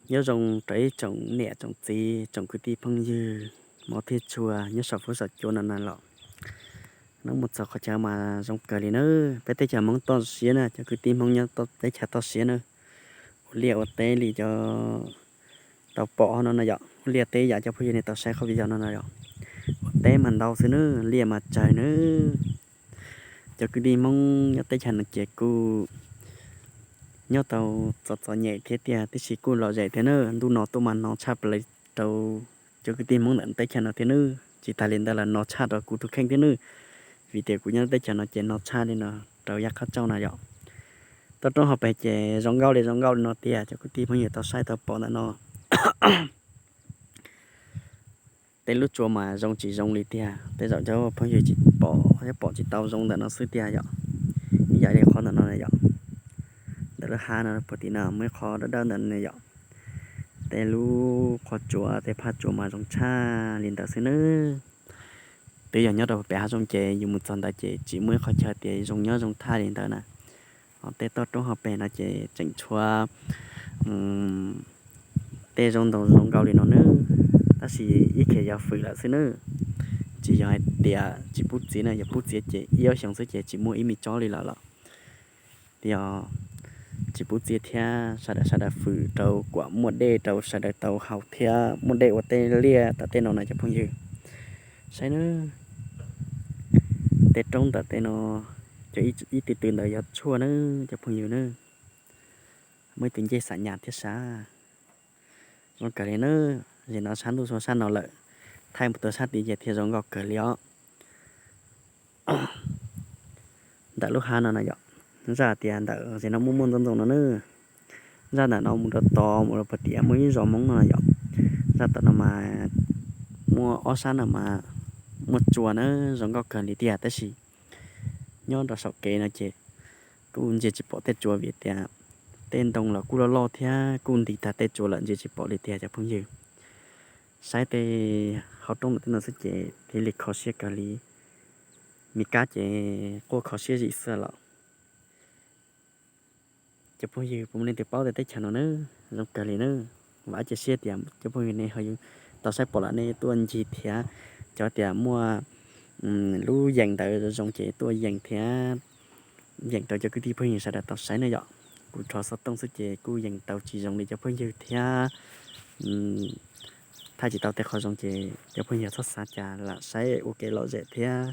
Nyob zoo rau ib tsoom niam tsoom txiv tsoom kwv tij phooj ywg hmov thiab tshua nyob saum fuab saum cua no na los. Hnub no mus txog qhov chaw mas zoo kawg li na. Peb teb chaws Hmoob toj siab na, cov kwv tij Hmoob nyob teb chaws toj siab na, ua liaj ua teb li cov tau pom no no yom, ua liaj teb yam cov phooj ywg nej tau saib qhov video no no yom. Ua teb mas ntau xwb na, liaj mas tsawg na. Cov kwv tij Hmoob nyob teb chaws no ces kuj nyob tau txom txom nyem thiab tiag, tiam sis kuj lom zem thiab na. Ntuj no tuaj mas no tshaj plaws rau cov kwv tij Hmoob ntawm teb chaws no thiab nawb. Tsis tas li ntawd los no tshaj rau kuv tus kheej thiab nawb, vim tias kuv nyob teb chaws no ces no tshaj li no rau yav qab tsauj no yom. Toj roob hauv pes ces zoo nkauj li zoo nkauj li no tiag, cov kwv tij phooj ywg tau saib tau pom ntawm no. Tej lub tsua mas zoo tsis zoo li tiag, tej zaum cov phooj ywg tsis pom thiab pom tsis tau zoo ntawm no xwb tiag yom. Ib yam li qhov ntawm no yom, ntawm lub hav no puag tim no muaj ib qho dawb dawb ntawm no yom. Tej lub qhov tsua, tej phaj tsua mas zoo tshaj li ntawd xwb nawb. Twb yog nyob rau pem hav zoov ces yus mus txog ntawd ces tsis muaj ib qhov chaw tias zoo nyob zoo tshaj li ntawd na. Ho tej toj roob hauv pes no ces tseem tshuav tej zoo ntau zoo nkauj li no nawb, tab sis ib qho yog fwm lawm xwb nawb. Tsis yog hais tias tsis pub txiav na, yog pub txiav ces ib ob xyoos xwb ces tsis muaj ib me tsob li lawm los. Yog tsis pub txiav thiab sawv daws sawv daws fwm rau kom muaj dej rau sawv daws tau haus thiab muaj dej ua tej liaj tom tej no na cov phooj ywg. Saib nawb, tej roob ntawm tej no, cov ib tw tw ntawd yog tshuaj nawb cov phooj ywg nawb. Muaj ib tug ncej xam nyas thiab sav. Zoo kawg li nawb, zem no sab ntuj sab no lawm, thaij mus rau sab tid ces thiaj zoo nkauj kawg li os. Ntawm lub hav no na yom, zaj tias ntawm zem no muaj muaj ntxoov ntxoo no nawb. Zaj ntawm no mus rau tod mus rau puag tim muaj ib zos Hmoob no yom. Zaj tom no mas muaj ob sab no mas muaj tsua na, zoo nkauj kawg li tiag, tab sis nyob rau saum kev no ces kuj ntsia tsis pom tej tsua vim tias tej ntoo los kuj loj loj thiab kuj nti tag tej tsua lawm, ntsia tsis pom li tiag cov phooj ywg. Saib tej hauv roob ntawm tej no xwb ces thiaj li kho siab kawg li. Me kab ces quaj kho siab zim xwb los. Cov phooj ywg puas muaj leej twg paub tej teb chaws no na, zoo kawg li na. Vam cia siab tias cov phooj ywg nej ho tau saib pom lawm nej tuaj ncig thiab, cov tias muaj lub yees ntawd zoo ces tuaj yees thiab, yees rau cov kwv tij phooj ywg sawv daws tau saib na yom. Kuv rho xov tooj xwb ces kuj yees tau tsis zoo li cov phooj ywg thiab, thaij tsis tau tej qhov zoo ces cov phooj ywg txhob xav cas, lam saib ua kev lom zem thiab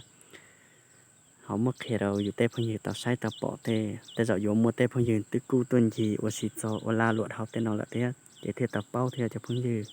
ho muab qhia rau yus tej phooj ywg tau saib tau pom tej, tej zaum yuav muaj tej phooj ywg twb kuj tuaj ncig ua si txog ua lag luam dhau tej no lawm thiab ces thiaj tau paub thiab cov phooj ywg.